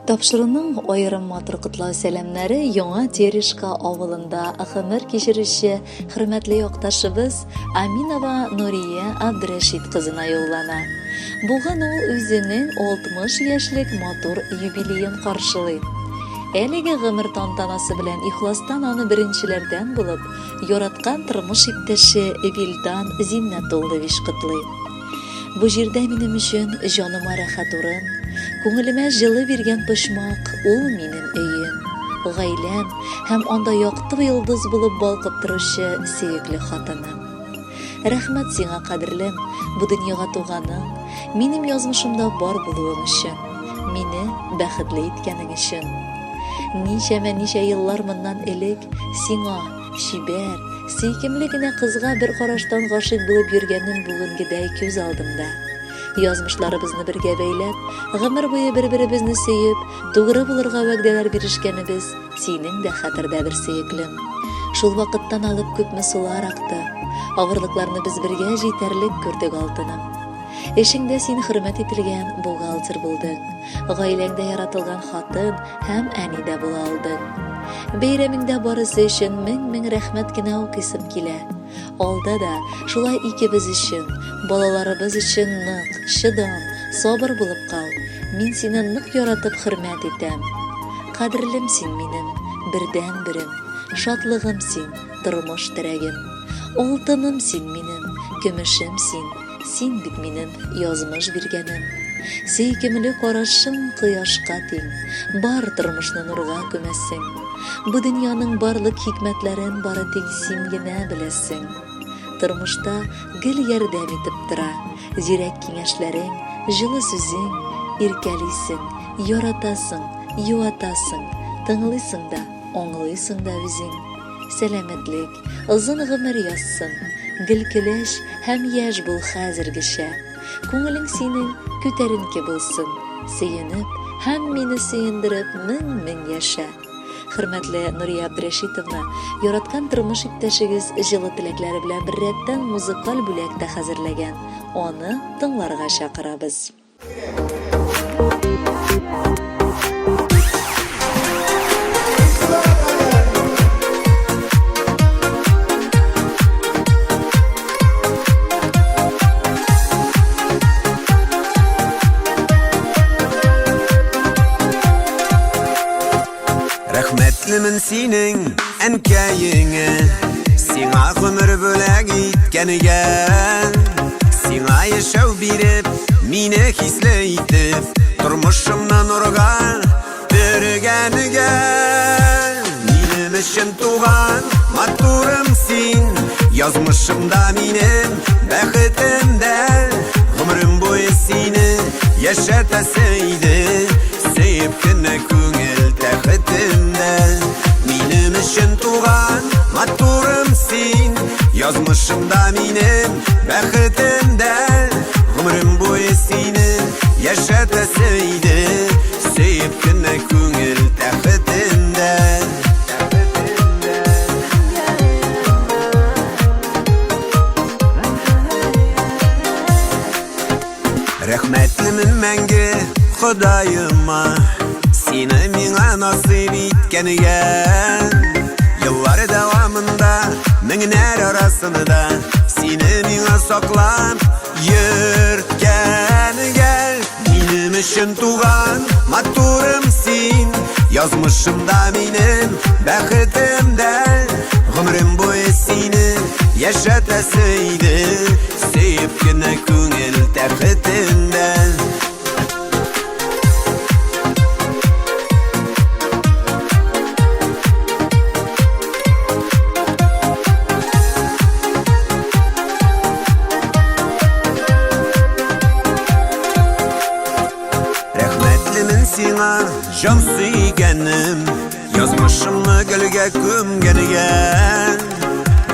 Тапшыруның аерым матур котлау сәламнәре Яңа Терешка авылында гомер кичерүче хөрмәтле якташыбыз Аминова Нурия Абдрәшит кызына юллана. Бүген ул үзенең 60 яшьлек матур юбилеен каршылый. Әлеге гомер тантанасы белән ихластан аны беренчеләрдән булып, яраткан тормыш иптәше Вилдан Зиннәтуллович котлый. Бу җирдә минем өчен җаныма рәхәт урын, күңелемә җылы биргән почмак, ул минем өем, гаиләм һәм анда якты йолдыз булып балкып торучы сөекле хатыным. Рәхмәт сиңа, кадерлем, бу дөньяга туганың, минем язмышымда бар булуың өчен, мине бәхетле иткәнең өчен. Ничәмә ничә еллар моннан элек сиңа, Чибәр, сөйкемле генә кызга бер караштан гашыйк булып йөргәнем бүгенгедәй күз алдымда. Язмышларыбызны бергә бәйләп, гомер буе бер-беребезне сөеп, тугры булырга вәгъдәләр бирешкәнебез синең дә хәтердәдер, сөеклем. Шул вакыттан алып күпме сулар акты. Авырлыкларны без бергә җитәрлек күрдек, алтыным. Эшеңдә син хөрмәт ителгән бухгалтер булдың. Гаиләңдә яратылган хатын һәм әни дә була алдың. Бәйрәмеңдә барысы өчен мең-мең рәхмәт кенә укыйсым килә. Алда да шулай икебез өчен, балаларыбыз өчен нык, чыдам, сабыр булып кал. Мин сине нык яратып хөрмәт итәм. Кадерлем син минем, бердәнберем, шатлыгым син, тормыш терәгем. Алтыным син минем, көмешем син. Син бит минем язмыш биргәнем. Сөйкемле карашың кояшка тиң, Бар тормышны нурга күмәсең. Бу дөньяның барлык хикмәтләрен Бары тик син генә беләсең. Тормышта гел ярдәм итеп тора Зирәк киңәшләрең, җылы сүзең, Иркәлисең, яратасың, юатасың, Тыңлыйсың да, аңлыйсың да үзең. Сәламәтлек, Озын гомер язсын, гел көләч һәм яшь бул хәзергечә. Күңелең синең күтәренке булсын, сөенеп һәм мине сөендереп мең-мең яшә. Хөрмәтле Нурия Абдрәшитовна, яраткан тормыш иптәшегез җылы теләкләре белән беррәттән музыкаль бүләк тә хәзерләгән, аны тыңларга чакырабыз. Рәхмәтлемен синең әнкәеңә, Сиңа гомер бүләк иткәнгә. Сиңа яшәү биреп, мине хисле итеп, Тормышымны нурга төргәнгә. Минем өчен туган матурым син, Язмышымда минем бәхетем дә. Гомерем буе сине яшәтәсе иде, Сөеп кенә күңел тәхетендә. Минем өчен туган матурым син, Язмышымда минем бәхетем дә. Гомерем буе сине яшәтәсе иде, Сөеп кенә күңел тәхетендә. Рәхмәтлемен мәңге Ходаема, Сине миңа насыйп иткәнгә. Еллар дәвамында, меңнәр арасында Сине миңа саклап йөрткәнгә. Минем өчен туган матурым син, Язмышымда минем бәхетем дә. Гомерем буе сине яшәтәсе иде, Сөеп кенә күңел тәхетендә. Рәхмәтлемен сиңа, җан сөйгәнем, Язмышымны гөлгә күмгәнгә.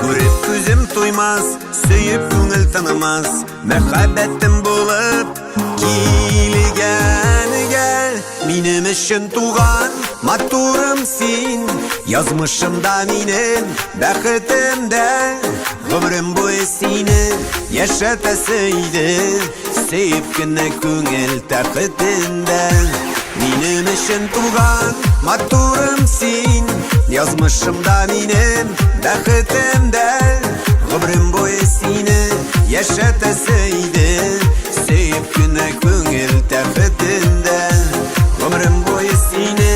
Күреп күзем туймас, сөеп күңел тынмас, Мәхәббәтем булып килгәнгә. Минем өчен туган матурым син, Язмышымда минем бәхетем дә. Гомерем буе сине яшәтәсе иде, Сөеп кенә күңел тәхетендә. Минем өчен туган матурым син, Язмышымда минем бәхетем дә. Гомерем буе сине яшәтәсе иде, Сөеп кенә күңел тәхетендә. Гомерем буе сине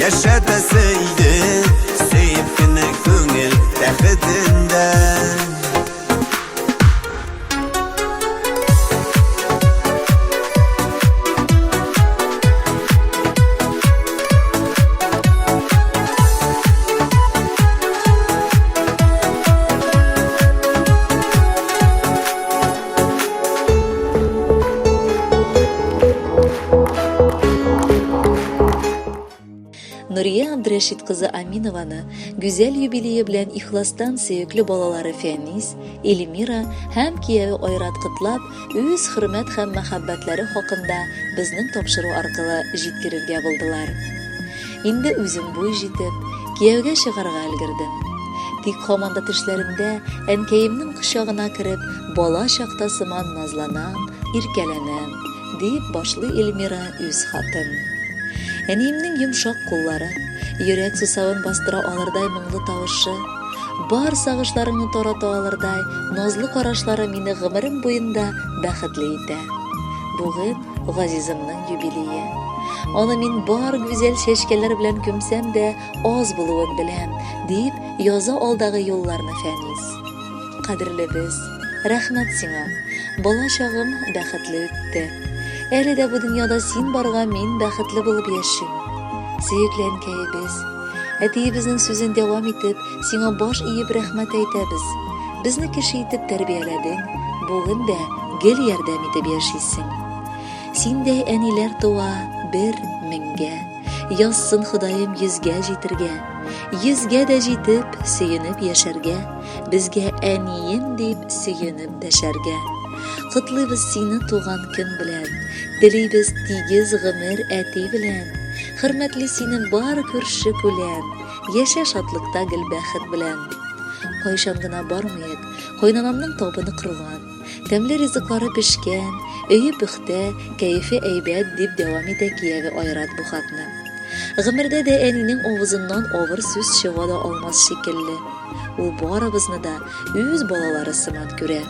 яшәтәсе иде, Сөеп кенә күңел тәхетендә. Нурия Абдрәшит кызы Аминованы гүзәл юбилее белән ихластан сөекле балалары Фәнис, Эльмира һәм кияве Айрат котлап, үз хөрмәт һәм мәхәббәтләре хакында безнең тапшыру аркылы җиткерергә булдылар. Инде үзем буй җитеп, кияүгә чыгарга өлгердем. Тик һаман да төшләремдә әнкәемнең кочагына кереп, бала чакта сыман назланам, иркәләнәм, дип башлый Эльмира үз хатын. Әниемнең йомшак куллары, йөрәк сусавын бастыра алырдай моңлы тавышы, бар сагышларыңны тарата алырдай назлы карашлары мине гомерем буенда бәхетле итә. Бүген газизымның юбилее. Аны мин бар гүзәл чәчкәләр белән күмсәм дә аз булуын беләм, дип яза алдагы юлларны Фәнис. Кадерлебез, рәхмәт сиңа. Бала чагым бәхетле үтте. Әле дә бу дөньяда син барга мин бәхетле булып яшим. Сөекле әнкәебез, әтиебезнең сүзен дәвам итеп, сиңа баш иеп рәхмәт әйтәбез. Безне кеше итеп тәрбияләдең, бүген дә гел ярдәм итеп яшисең. Синдәй әниләр туа бер меңгә. Язсын Ходаем йөзгә җитергә. Йөзгә дә җитеп, сөенеп яшәргә. Безгә әнием дип сөенеп дәшәргә. Котлыйбыз сине туган көн белән. Телибез тигез гомер әти белән. Хөрмәтли сине бар күрше күлән. Яшә шатлыкта гел бәхет белән. Кайчан гына бармыйк, кайнанамның табыны корган, тәмле ризыклары пешкән, өе пөхтә, кәефе әйбәт, дип дәвам итә кияве Айрат бу хатны. Гомердә дә әнинең авызыннан авыр сүз чыга да алмас шикелле. Ул барыбызны да үз балалары сыман күрә.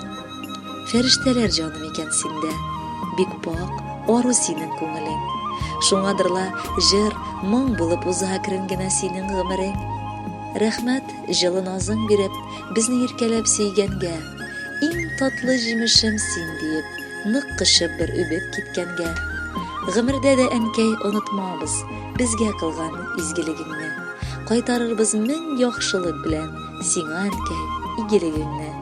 Фәрештәләр җаным икән синдә. Бик пакь, ару синең күңелең. Шуңадыр ла җыр, моң булып уза әкрен генә синең гомерең. Рәхмәт, җылы назың биреп, безне иркәләп сөйгәнгә. Иң татлы җимешем син диеп, нык кочып бер үбеп киткәнгә. Гомердә дә, әнкәй, онытмабыз безгә кылган изгелегеңне. Кайтарырбыз мең яхшылык белән сиңа, әнкәй, игелегеңне.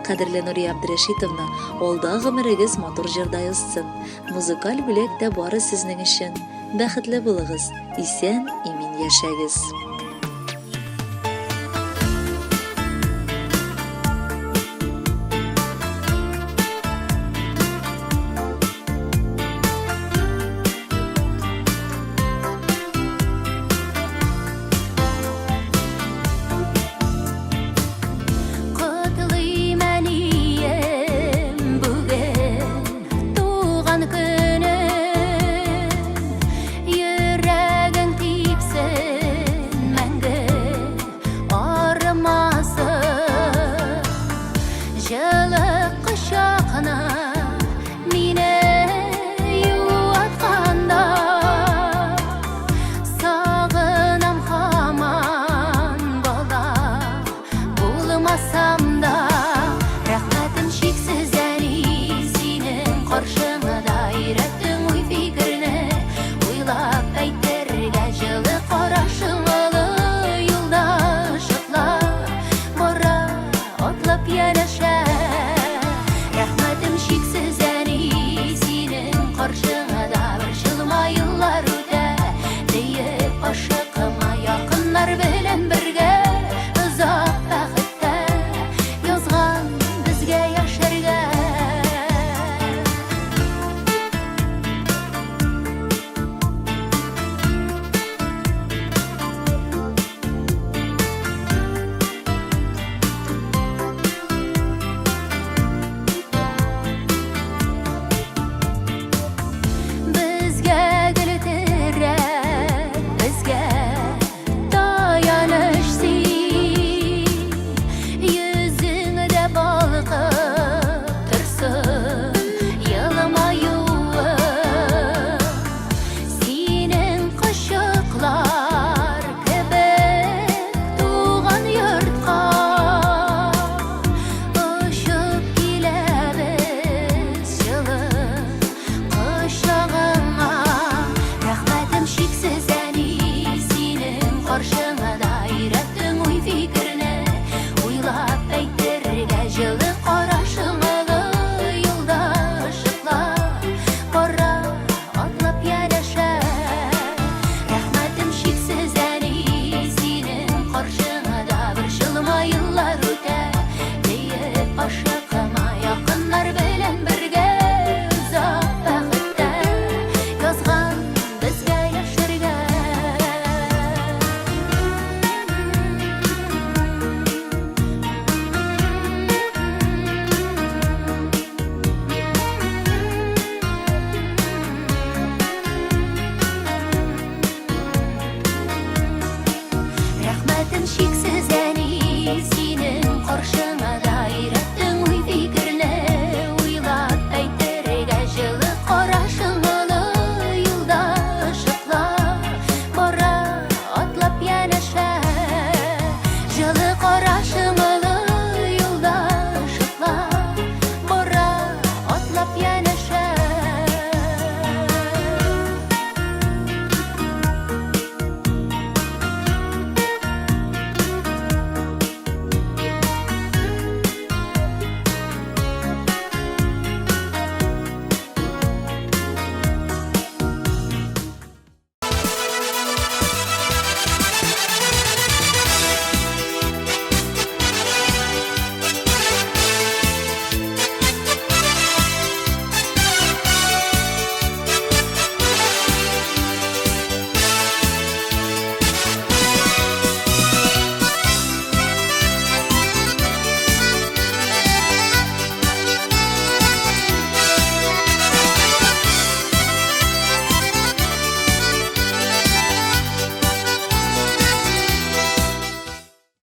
Кадерле Нурия Абдрәшитовна, алда гомерегез матур җырдай узсын. Музыкаль бүләк тә бары сезнең өчен. Бәхетле булыгыз, исән, имин яшәгез.